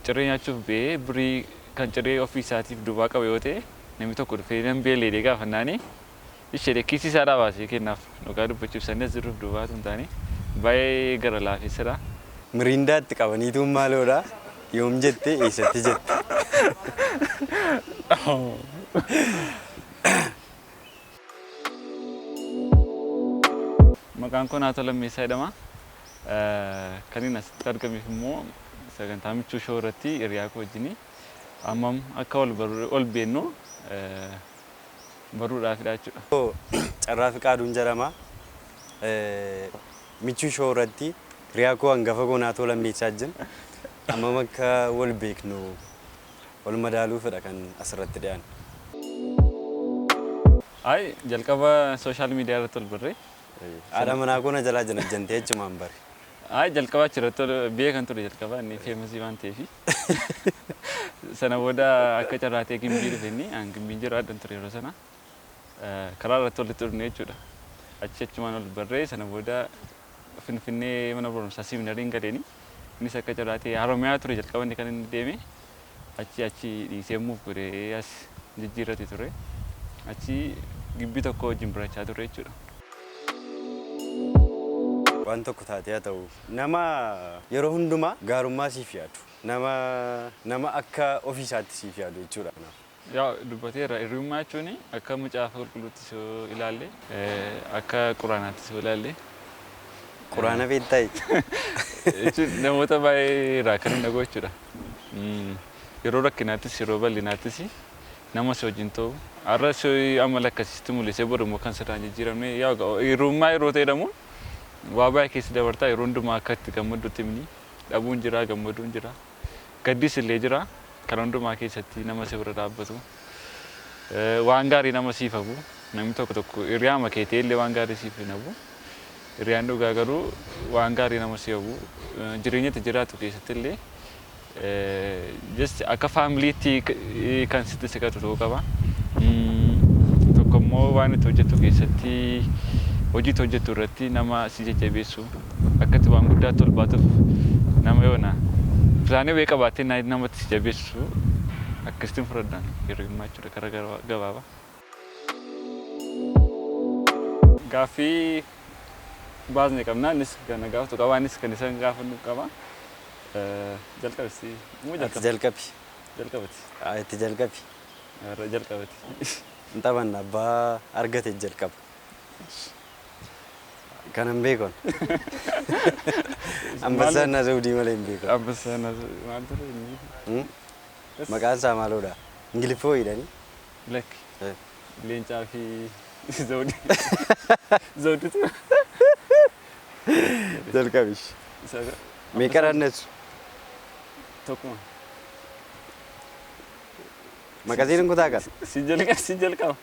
Ciree nyaachuuf ba'ee birrii kan ciree ofii isaatiif duwwaa qaba yoo ta'e, namni tokko dhufee nan beellee gaafannaani ishee kiisii isaa baasee kennaaf. Dhugaa dubbachuuf sanni as jiruuf duwwaa hin taane baay'ee gara laafessadha. Miriindaatti qabaniitu maaloodha? Yoom jette, eessatti jette? Maqaan koo Naatoo Lammeessaa jedhama. Kan inni asitti argameef immoo sagantaa Michuu Show irratti hiriyaa koo wajjin hammam akka wal beennu baruudhaafidha jechuudha. Carraa Fiqaaduun jedhama. Michuu Show irratti hiriyaa koo hangafa koo Naatoo Lammeessaa wajjin hammam akka wal beeknu wal madaaluufidha kan asirratti dhiyaanne. Ay, jalqaba social media irratti wal barree. Haadha manaa koo na jalaa janajjantee achumaan bare. Ay, jalqaba achirratti beekan ture, jalqaba inni famous waan ta'eef. Sana booda akka carraatee Gimbii dhufe, inni an Gimbiin jiraadhan ture yeroo sana. Karaa irratti walitti dhufne jechuudha. Achi achumaan wal barree, sana booda Finfinnee mana barumsaa seminariin galeeni. Innis akka carraatee Haromiyaa ture jalqaba inni kan inni deeme. Achi achi dhiisee muuf godhee as jijjiirrate ture. Achi gibbii tokko wajjin barachaa ture jechuudha. Waan tokko taatee haa ta'u, nama yeroo hundumaa gaarummaa siif yaadu, nama akka ofii isaatti siif yaadu jechuudha. Yaa, dubbateera. Hiriyummaa jechuun akka Macaafa Qulqulluuttis yoo ilaalle, akka Quraanaattis yoo ilaalle. Quraana beektaa? Jechuun namoota baay'ee irraa kan hin dhaga'u jechuudha. Yeroo rakkinaattis yeroo bal'inaattis nama si wajjin ta'u, har'a si amala akkasitti mul'isee boru immoo kan sirraan jijjiiramne. Yaa, hiriyummaa yeroo ta'edhamu waa baay'ee keessa dabartaa. Yeroo hundumaa akka itti gammaddutti himni dhabuun jira, gammaduun jira, gaddis illee jira. Kan hundumaa keessatti nama si bira dhaabbatu, waan gaarii nama siif hafu. Namni tokko tokko hiriyaama kee ta'e illee waan gaarii siif hin hafu. Hiriyaan dhugaa garuu waan gaarii nama si hafu, jireenya itti jiraatu keessatti illee just akka familytti kan sitti siqatu ta'uu qaba. Tokko immoo waan itti hojjettu keessatti, hojii itti hojjettu irratti nama si jajjabeessu, akka itti waan guddaatti ol baatuuf nama yoona plan wayii qabaattee namatti si jabeessu, akkasittiin fudhadhaan hiriyummaa jechuudha karaa gabaabaa. Gaaffii baasne qabna, innis kan na gaafatu qaba, anis kan isaan gaafannu qaba. Jalqabsi moo? Ati jalqabi. Jalqabati. Itti jalqabi. Irra jalqabati. Hin taphanna, abbaa argate jalqaba. Kanan beekon. Ambassaa na Zawudii malee hin beeku. Ambassaa na maal ture inni? Maqaan isaa maaloodha? Ingiliffoo hidhanii? Lakki. Leencaa fi Zawudii. Zawuditu. Jalqabish. Meeqa ranneessu? Tokkuma. Maqasiin kutaa qaba. Si jalqaba, si jalqaba.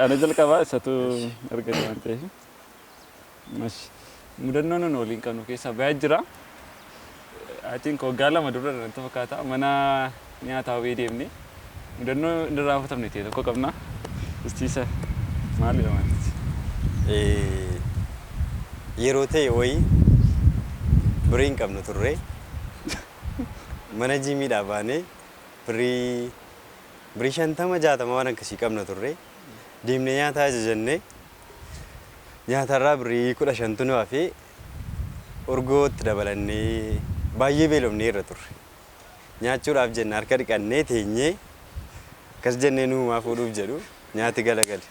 Ana jalqaba, isatu argate waan ta'eef. Mudannoo nun waliin qabnu keessaa baay'ee jira. I think waggaa 2 dura natti fakkaata, mana nyaataa wayii deemne mudannoo inni raawwatamne ta'e tokko qabna. Istiisa maalidha wantichi? Yeroo ta'e wayii birrii hin qabnu turre. Mana jiimiidhaa baanee birrii 50, 60 waan akkasii qabna turre. Deemnee nyaata ajajannee, nyaatarraa birrii 15tu nu hafee, urgootti dabalannee, baay'ee beelofnee irra turre. Nyaachuudhaaf jenna harka dhiqannee teenyee, akkas jennee nuumaa fuudhuuf jedhu nyaati galagale.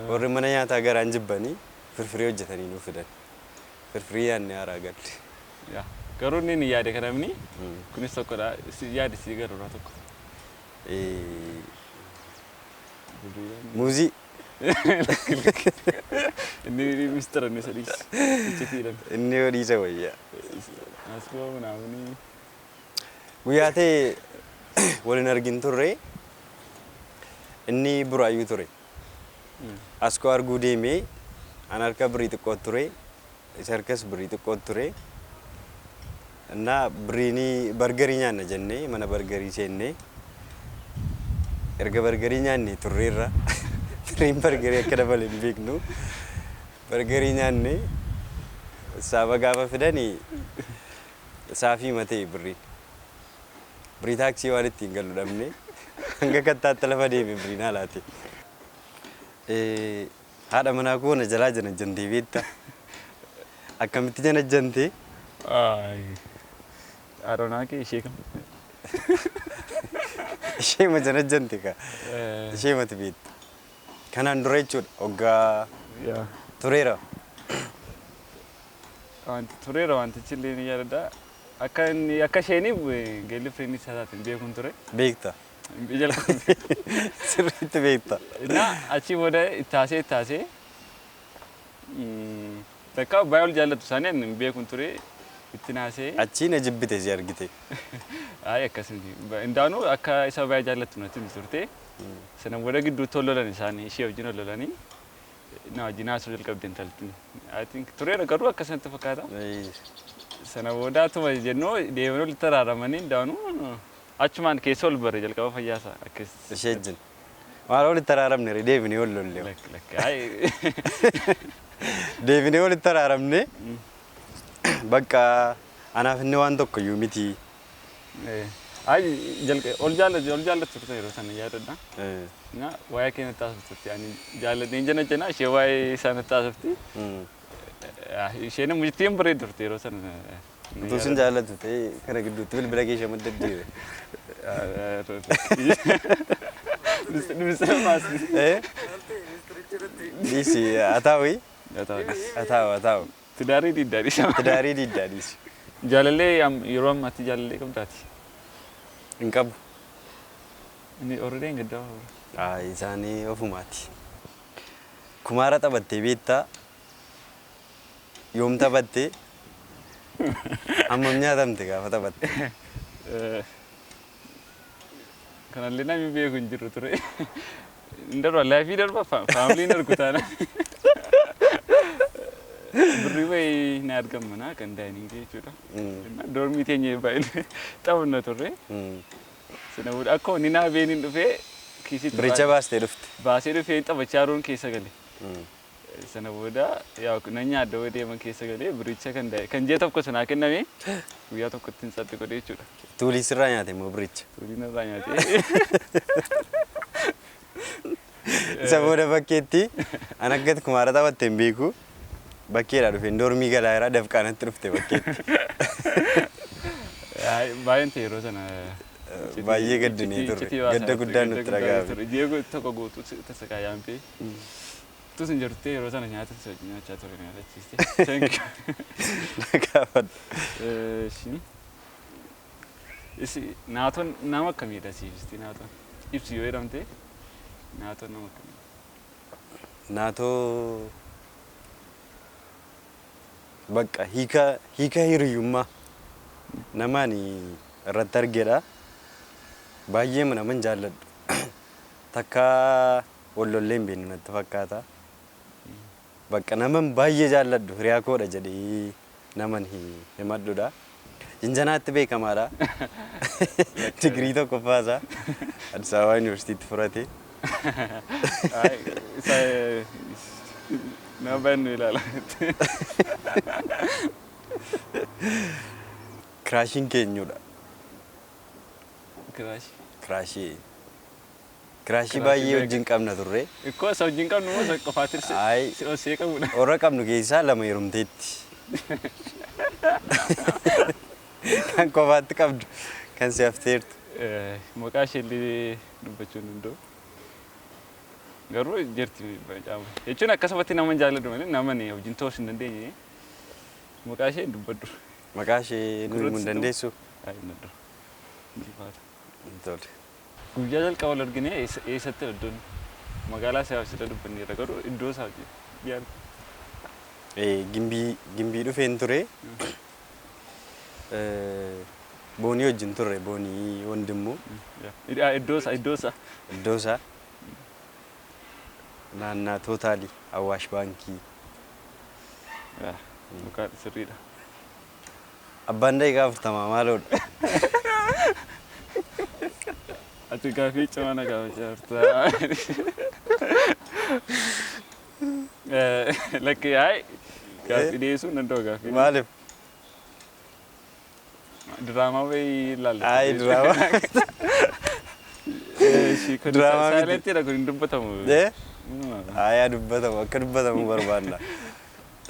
Warri mana nyaataa garaan jibbanii firfirii hojjetanii nuuf fidan. Firfirii nyaannee haaraa galle. Yaa, garuu inni ni yaade kan namni kunis tokkodha. Yaadi si garuu tokko. Muuzii. Inni mistira inni sadii iccitii. Inni yoo dhiisa wayya. Asuma naamni. Guyyaa ta'e waliin argin turre, inni Buraayyuu ture. Askoo arguu deemee, an harka birrii xiqqoo ture, isa harkas birrii xiqqoo ture. Innaa birriinii burgerii nyaanna jennee mana burgerii seennee, erga burgerii nyaannee turreerra, birriin burgerii akka dabale hin beeknu. Burgerii nyaannee Saaba gaafa fidanii saafii matee birriin. Birrii taaksii waan ittiin galu dhabne hanga kattaatti lafa deeme birriin haalaate. Haadha manaa koo na jalaa janajjantee beektaa? Akkamitti janajjantee? Haadha kee ishee kam? Ishee ma janajjante ka. Ishee mati beektu. Kanaan dura jechuudha waggaa tureera. Wanti tureera, wantichi illee ni yaadadha. Akka inni akka isheen girlfriend isaa taateen beekuun ture. Beekta. Jalqaba. Sirriitti beekta. Na achii booda ittaasee ittaasee takka baay'ee ol jaallatu isaanii ani hin beekuun ture, itti naasee. Achii na jibbite si argite. Ay, akkas miti. Indaanuu akka isa baay'ee jaallattu natti himti turte. Sana booda gidduutti ol lolan isaanii, ishee wajjin ol lolanii na wajjin haasoo jalqabde intalti. I think tureera garuu akkasanatti fakkaata. Sana booda atuma jennuu deemanii walitti araaramanii indaanuu achumaan keessa ol bare jalqaba fayyaasaa akkas. Ishee wajjin. Maal walitti araaramne ree, deebinee ol lolle. Lakki lakki. Ay. Deebinee walitti araaramne, bakka anaaf inni waan tokko iyyuu miti. Ay, jalqa ol jaallatu ol jaallatu turte yeroo sana yaadadha. Na waa'ee kee natti haasofti turte, ani jaalladheen jana jana ishee waa'ee isaa natti haasofti. Isheen mucittiin bareedu turte yeroo sana. Utuu sin jaallatu ta'ee kana gidduutti bilbila kee shama deddeebi'e. Eh? Dhiisi ataa'u ataa'u ataa'u. Tidaarii diddaa dhiisa. Tidaarii diddaa dhiisi. Jaalallee yeroo ammaatti jaalallee qabdaati? Hin qabu. Inni already hin gaddaa. Isaanii ofumaati. Kumaara taphattee beektaa? Yoom taphattee? Hammam nyaatamte gaafa taphatte? Kanallee namni beeku hin jiru ture. Hin darba, live darba, familyn argu taana. Birrii wayii na argamana kan dining jechuudha. Dormii teenya baay'ee taphanna turre. Sana booda akka inni naa beeniin dhufee kiisitti Biricha baastee dhufte. Baasee dhufee taphachaa jiruun keessa gale. Sana booda yaa nan nyaadda wayii deeman keessa galee biricha kan ji'a tokko sanaa kenname guyyaa tokkotti hin tsatti godhe jechuudha. Tuulii sirraa nyaate immoo biricha? Tuulii narraa nyaatee. Isa booda bakkeetti an akkatti kumaara taphatte hin beeku. Bakkeedhaa dhufeen dormii galaa jira, dafqaanatti dhufte bakkeetti. Baay'een ta'e yeroo sana. Baay'ee gaddinee turre. Gadda guddaan nutti dhaga'ame. Ji'a tokko guutuu tasakaa yaampee. Tus hin jirtee yeroo sana nyaata si wajjin nyaachaa ture na yaadachiiste. Thank you. Gaafadhu. Eshi. Isi naatoon nama akkamiidha siif isti naatoon? Ibsi yoo jedhamte, naatoon nama akkamiidha? Naatoo bakka hiika hiika hiriyyummaa nama ani irratti argedha. Baay'ee naman jaalladhu. Takka wal lollee hin beeknu natti fakkaata. Bakka naman baay'ee jaalladhu, hiriyaa koodha jedhee naman himadhudha. Jinjanaatti beekamaadha. Digirii tokkoffaasaa Addis Ababaa Yuunivarsiitiitti fudhate. Ay, isa nama baay'een nu ilaala. Crushiin keenyudha. Crush. Crushii. Crushii baay'ee wajjin qabna turre. Ikkoo isa wajjin qabnu moo isa qofaatti Ay. si osee qabudha? Warra qabnu keessaa lama heerumteetti. Kan qofaatti qabdu kan si hafteertu. Maqaa ishee illee dubbachuu hin danda'u. Garuu jirti caama. Jechuun akkasumatti nama hin jaalladhu malee nama ni wajjin ta'uus hin dandeenye. Maqaa ishee hin dubbadhu. Maqaa ishee nu himuu hin dandeessu? Ay, hin danda'u. Injifaata. Tole. Guyyaa jalqaba wal argine eessatti iddoon? Magaalaa isaa sila dubbanneerra, garuu iddoo isaa wajjin. Yaadu. Gimbii dhufeen ture. Boonii wajjin turre, Boonii Wandimmoo. Iddoo isaa, iddoo isaa. Iddoo isaa naannaa Tootaalii Awaash Baankii. Mukaa sirriidha. Abbaan daqiiqaa 40 maaloodha? Ati gaaffii cimaa na gaafachaa jirta. Lakki, hayi. Gaaffii dhiyeessuu hin danda'u gaaffii. Maaliif? Diraamaa wayii ilaalla. Ayi diraamaa. Diraamaa miti. Silentiidha kun hin dubbatamu. Eh? Ayaa dubbatamu akka dubbatamu barbaanna.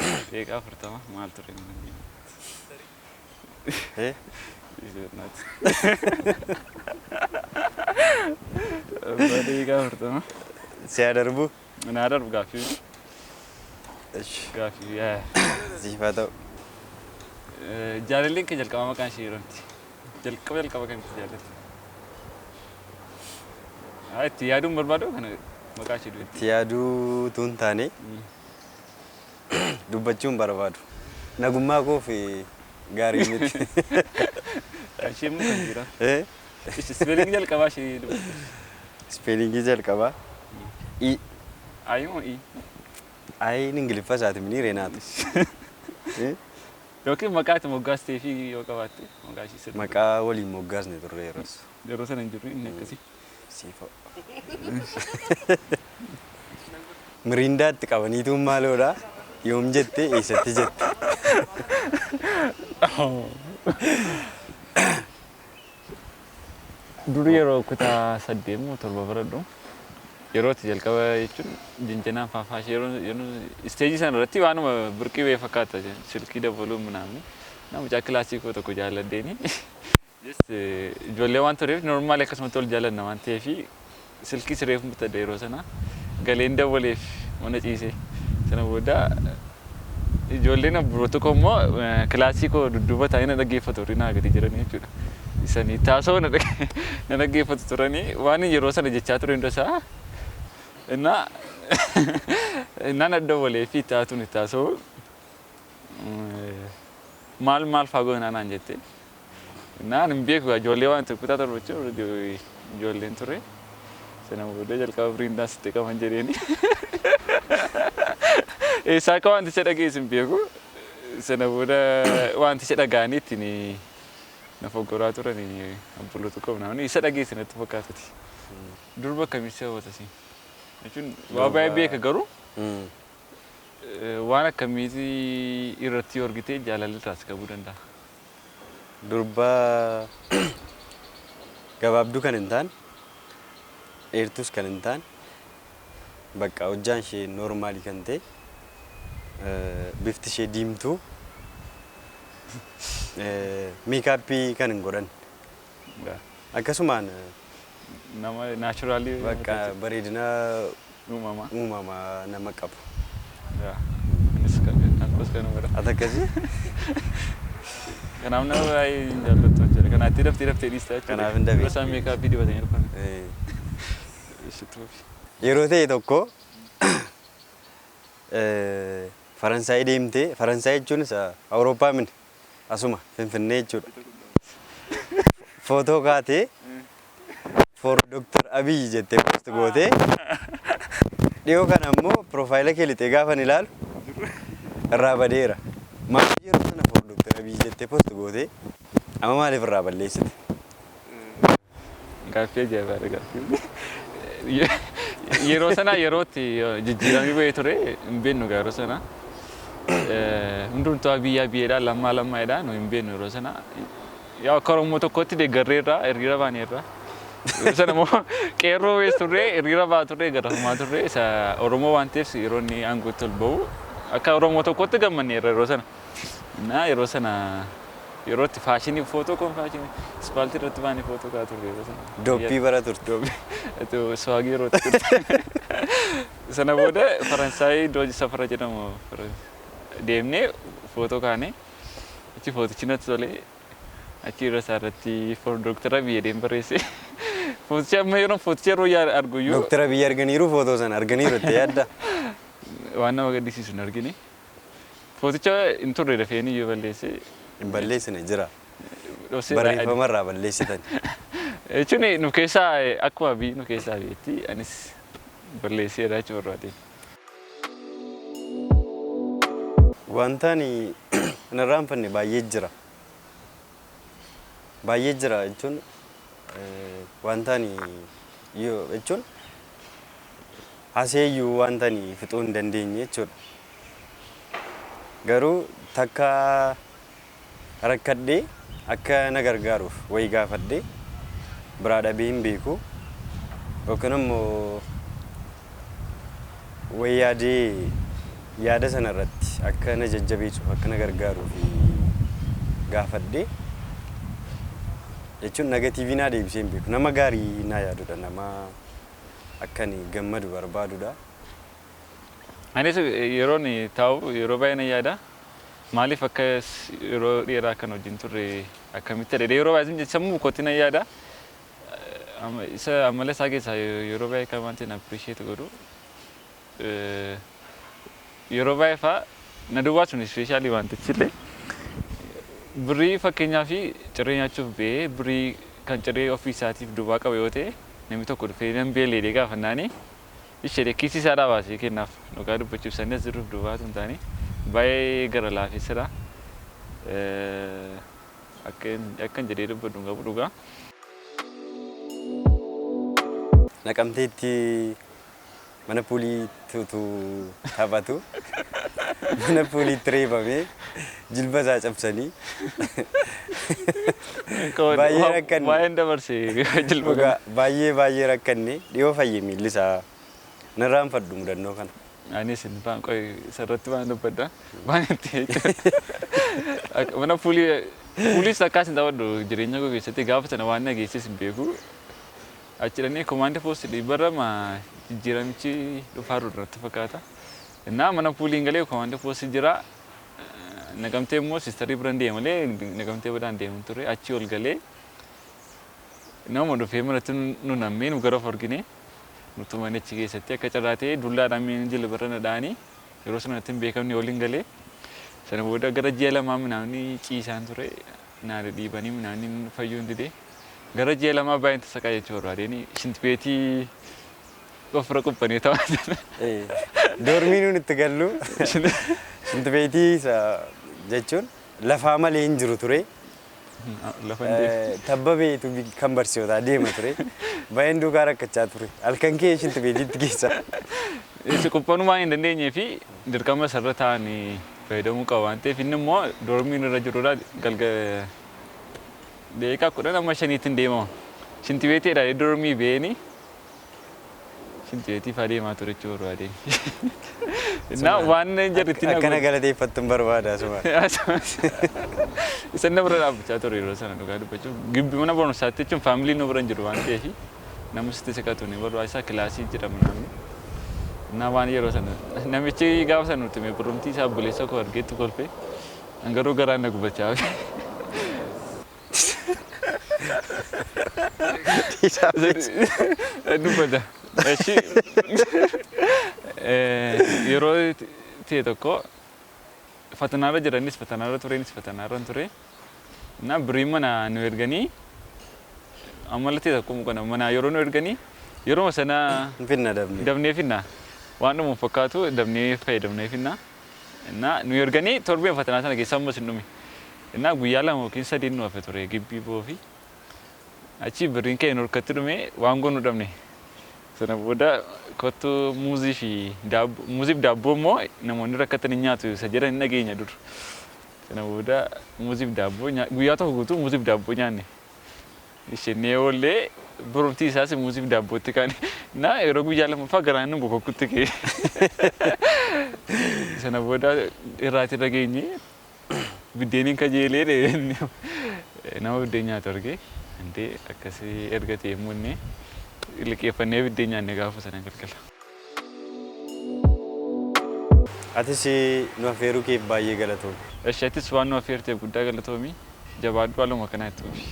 Daqiiqaa 40 maal ture? Eh? Daqiiqaa 40. Si haa darbu? Naa darbu gaaffii. Ishi. Gaaffii. Siif haa ta'u. Jaalalleen kee jalqaba maqaan ishee jedhamti. Jalqaba jalqaba kan itti jaallatte. Itti yaaduun barbaadu kana maqaa ishee du'etti. Itti yaaduu utuu hin taane dubbachuun barbaadu. Nagummaa koo fi gaarii miti. Ishee immoo kan jira. Eh? Spellingii jalqabaa ishee dubbatti. Spellingii jalqabaa. I. I moo E? Ayiin Ingiliffa isaati mini Reenaatu. Eh? Yookiin maqaa itti moggaastee fi yoo qabaatte maqaa ishee sirrii. Maqaa waliin moggaasne turre yeroos. Yeroo sana hin jirru inni akkasii. Siifoo. Miriindaatti qabaniitu maaloodha? Yoom jette eessatti jette? Duri yeroo kutaa 8 moo 7 baradhu yeroo itti jalqaba jechuun jinjanaan faafaashee yeroo isteejii sana irratti waanuma birqii wayii fakkaata silkii dabaluu ምናምን እና mucaa kilaasii koo tokko jaalladheeni. Just ijoollee waan tureef normaali akkasumatti ol jaallanna waan ta'eef silkii sireef bitadhe yeroo sana galeen dabaleef mana ciise. Sana booda ijoolleen biroo tokko immoo kilaasii koo dudduuba taa'ee na dhaggeeffatu warri naa gadi jiranii jechuudha. Isanii taasoo na dhaggeeffatu turanii waan yeroo sana jechaa ture hunda isaa innaan adda walee fi taatuun taasoo maal maal fagoo naan jette. Innaan hin beeku ijoollee waan ture kutaa 7 jechuun ijoolleen ture. Sana booda jalqaba biriindaa sitti qaban jedheeni. Eessaa akka wanticha dhageessu hin beeku. Sana booda wanticha dhaga'anii ittiin na foggoraa turanii obboloota koo namni isa dhageesse natti fakkaatuti. Durba akkamii si hawwata siin? Jechuun waa baay'ee beeka garuu waan akkamiiti irratti yoo argite jaalalli irraa si qabuu danda'a? Durba gabaabduu kan hin taane, dheertuus kan hin taane, bakka hojjaan ishee noormaalii kan ta'e, bifti ishee diimtuu, meekaappii kan hin godhanne. Akkasumaan Nama naachuraalii bakka bareedina uumamaa. Uumamaa nama qabu. Innis kan koos kanuma dha. Ati akkasii? Kanaaf nama baay'ee hin jaallattu jechuudha. Kanaaf itti daftee daftee dhiista jechuudha. Kanaaf hin dafee. Yeroo isaan meekaappii dibatanii dhufan. Ishituufi. Yeroo ta'e tokko Faransaay deemtee, Faransaay jechuun isa Awurooppaa mini asuma Finfinnee jechuudha. Footoo kaatee for Dr. Abiy jettee post gootee dhiyoo kana immoo piroofaayila kee lixee gaafan ilaalu irraa badeera. Maaliif yeroo sana for Dr. Abiy jettee post gootee amma maaliif irraa balleessite? Gaaffii ajaa'ibaadha gaaffii. Yeroo sana yerootti jijjiiramni bahee ture hin beeknu yeroo sana. Hundumtuu biyyaa biyyeedha lammaa lammaadha nu hin beeknu yeroo sana. Yaa akka Oromoo tokkotti deeggarreerra hiriira baaneerra. Yeroo sana immoo qeerroo wees turre hiriira baa turre garafumaa turre isa Oromoo waan ta'eef yeroo inni aangootti ol bahu akka Oromoo tokkotti gammanneerra yeroo sana. Innaa yeroo sana yeroo itti faashinii footoo kun faashinii ispaaltii irratti baanee footoo ka'aa turre yeroo sana. Dooppii bara turte. Dooppii swaagii yeroo itti turte. Sana booda Faransaay iddoo safara jedhamu deemnee footoo kaanee achi footichi natti tolee achi irra isaa irratti for Dr. Abiy jedheen barreesse. Footichi amma yeroo footichi yeroo argu iyyuu. Dr. Abiy arganiiru footoo sana arganiiru itti yaadda. Waan nama gaddisiisu hin argine. Footicha hin turre dafeen iyyuu balleesse. Hin balleessine jira. Barreeffama irraa balleessitan. Jechuun nu keessaa akkuma Abiy nu keessaa beekti anis balleesseera jechuun barbaade. Wanta ani hin irraanfanne baay'ee jira. Baay'ee jira jechuun wanta ani jechuun haseeyyuu wanta ani fixuu hin dandeenye jechuudha. Garuu takka rakkadhee akka na gargaaruuf wayii gaafadhee biraa dhabee hin beeku. Yookiin immoo wayii yaadee yaada sana irratti akka na jajjabeessuuf akka na gargaaruuf gaafadhee jechuun negative naa deebisee hin beeku. Nama gaarii naa yaadudha. Nama akka ani gammadu barbaadudha. Anis yeroon taa'u yeroo baay'ee na yaada. Maaliif akka yeroo dheeraa kan wajjin turre akkamitti jedhee yeroo baay'ee sammuu kootti na yaada. Isa amala isaa keessaa yeroo baay'ee kan wanti na appreciate godhu yeroo baay'ee fa'aa na duwwaa sun especially wantichi illee birrii fakkeenyaa fi ciree nyaachuuf ba'ee birrii kan ciree ofii isaatiif duwwaa qaba yoo ta'e, namni tokko dhufee nan beelee gaafannaani ishee kiisii isaa baasee kennaaf. Dhugaa dubbachuuf sanni as jiruuf duwwaatu hin taane baay'ee gara laafessadha. Akkan jedhee dubbadhu hin qabu dhugaa. Naqamteetti mana puuliitti utuu taphatu mana puuliitti reebamee jilba isaa cabsanii baay'ee rakkanne. Baay'een dabarse jilba Dhugaa baay'ee baay'ee rakkanne, dhiyoo fayye miilli isaa. Narraan fadhu mudannoo kana. Anis hin baan qoy isarratti waan dubbadha. Waan itti mana puulii puuliis akkaas hin taphadhu jireenya koo keessatti gaafa sana waan nageessis hin beeku. Achi dhannee command post dhibbarra ma jijjiiramichi dhufaa jiru natti fakkaata. Innaa mana puuliin galee command post jira. Naqamtee immoo sistarii biraan deema malee Naqamtee biraan deemu ture. Achi ol galee nama dhufee manatti nu nammee nu gara of argine nutu manichi keessatti akka carraa ta'ee dullaadhaan miin jilbarra na dha'anii yeroo sanatti hin beekamne waliin galee sana booda gara ji'a 2 minaamni ciisaan ture naa dhiibanii minaamni fayyuu hin didee gara ji'a 2 baay'een tasaqaa jechuu barbaadeen shintibeetii ofirra quphanee ta'aa jira. Doormii nuun itti gallu shintibeetii isa jechuun lafaa malee hin jiru ture. Lafa hin deemu. Tabba beetu kan barsiisotaa deema ture. Baay'een duukaa rakkachaa ture. Halkan kee shintibeetiitti keessa. Isa quphanuu waan hin dandeenyee fi dirqama isarra taa'anii fayyadamuu qaba waan ta'eef inni immoo doormiin irra jirudha galga daqiiqaa 10 amma 5tti hin deemama. Shintibeetiidha doormii beeni shintibeetii faa deemaa ture jechuu barbaadeen. Innaa waan jarritti na Akkana galateeffattuun barbaada asuma. Isan na bira dhaabbachaa ture yeroo sana dhugaa dubbachuuf. Gibbi mana barumsaatti jechuun faamiliin nu bira hin jiru waan ta'eef nama sitti siqatu ni barbaachisaa kilaasii jedhama namni. Innaa waan yeroo sana namichi gaafa sana nutti hime barumti isaa obboleessa koo argeetti kolfee an garuu garaan na gubachaa. Dubbata. Eshi yeroo ta'e tokko fatanaarra jiranis fatanaarra tureenis fatanaarra ture. Innaa birrii mana nu erganii amala ta'e tokko kana mana yeroo nu erganii yeroo sana Finna dabne. Dabnee finna. Waan dhumu fakkaatu dabnee fayyadamnee finna. Innaa nu erganii torbeen fatanaa sana keessa ammas hin dhume. Innaa guyyaa 2 yookiin 3 nu hafe ture gibbii boofi. Achi birriin keenya nu harkatti dhume waan goonu dhabne. Sana booda kottu muuzii fi daabboo muuzii fi daabboo immoo namoonni rakkatan hin nyaatu isa jedhan hin dhageenya dur. Sana booda muuzii fi daabboo guyyaa tokko guutuu muuzii fi daabboo nyaanne. Isheenee oollee boromtii isaas muuzii fi daabbootti kaane. Na yeroo guyyaa lammaffaa garaan nu bokokkutti ka'e. Sana booda irraati irra geenye biddeeniin kajeelee nama biddeen nyaatu argee indee akkasii erga ta'e immoo inni liqeeffannee biddeen nyaanne gaafa sana galgala. Atis nu affeeruu keef baay'ee galatoomi. Atis waan nu affeerteef guddaa galatoomi. Jabaadhu haaluma kanaa itti fufi.